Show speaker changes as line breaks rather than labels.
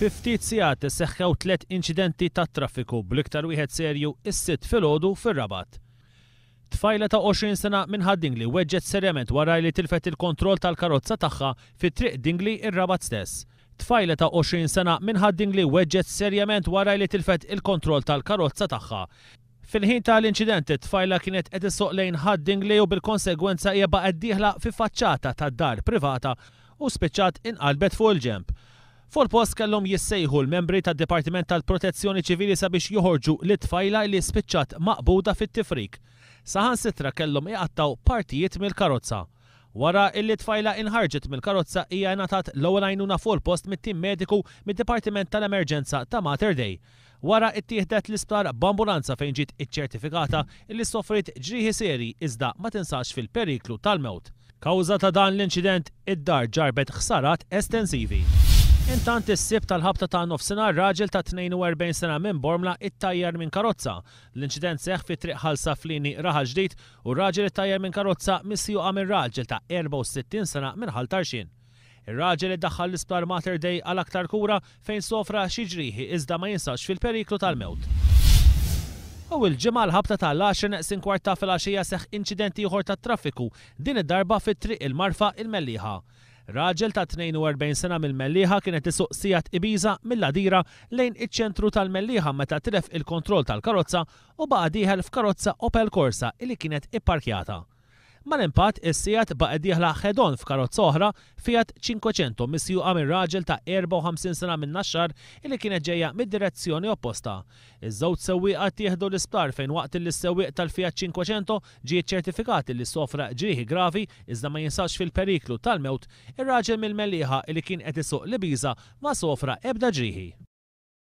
Fi ftit sigħat seħħew tlett inċidenti tat-traffiku bl-iktar wieħed serju is-Sibt filgħodu fir-Rabat. Tfajla ta' 20 sena minn Ħad-Dingli weġġgħet serjament wara li tilfet il-kontroll tal-karozza tagħha fi Triq Dingli r-Rabat stess. Tfajla ta' 20 sena minn Ħad-Dingli weġġgħet serjament wara li tilfet il-kontroll tal-karozza tagħha. Fil-ħin ta' l-inċident, it-tfajla kienet qed issuq lejn Ħad-Dingli u bil-konsegwenza hija baqgħet dieħla fi faċċata ta' dar privata u spiċċat inqalbet fuq il-ġenb. Fuq il-post kellhom jissejħu l-membri tad-Dipartiment tal-Protezzjoni Ċivili sabiex joħorġu lit-tfajla li spiċċat maqbuda fit-tifrik. Saħansitra kellhom iqattgħu partijiet mill-karozza. Wara illi t-tfajla inħarġet mill-karozza hija ingħatat l-ewwel għajnuna fuq il-post mit-tim mediku mid-Dipartiment tal-Emerġenza ta' Mater Dei. Wara ittieħdet l-isptar b'ambulanza fejn ġiet iċċertifikata illi sofriet ġrieħi serji iżda ma tinsax fil-periklu tal-mewt. Kawża ta' dan l-inċident, id-dar ġarrbet ħsarat estensivi. Intant is-Sibt għall-ħabta ta' nofsinhar raġel ta' 42 sena minn Bormla ittajjar minn karozza. L-inċident seħħ fi Triq Ħal Saflieni Raħal Ġdid u r-raġel ittajjar minn karozza misjuqa minn raġel ta' 64 sena minn Ħal Tarxien. Ir-raġel iddaħħal l-Isptar Mater Dei għal aktar kura fejn sofra xi ġrieħi iżda ma jinsabx fil-periklu tal-mewt. U l-Ġimgħa għall-ħabta ta' l-għaxra neqsin kwart ta' filgħaxija seħħ inċident ieħor tat-traffiku, din id-darba fi Triq il-Marfa, il-Mellieħa. Raġel ta' 42 sena mill-Mellieħa kien qed isuq Seat Ibiza mill-Għadira lejn iċ-ċentru tal-Mellieħa meta tilef il-kontroll tal-karozza u baqa' dieħel f'karozza Opel Corsa li kienet ipparkjata. Mal-impatt, is-Seat baqgħet dieħla head-on f'karozza oħra, Fiat Cinquecento misjuqa minn raġel ta' 54 sena min-Naxxar li kienet ġejja mid-direzzjoni opposta. Iż-żewġ sewwieqa ttieħdu l-isptar fejn waqt li s-sewwieq tal-Fiat Cinquecento ġie ċċertifikat li sofra ġrieħi gravi iżda ma jinsabx fil-periklu tal-mewt, ir-raġel mill-Mellieħa li kien qed isuq l-Ibiza ma sofra ebda ġrieħi.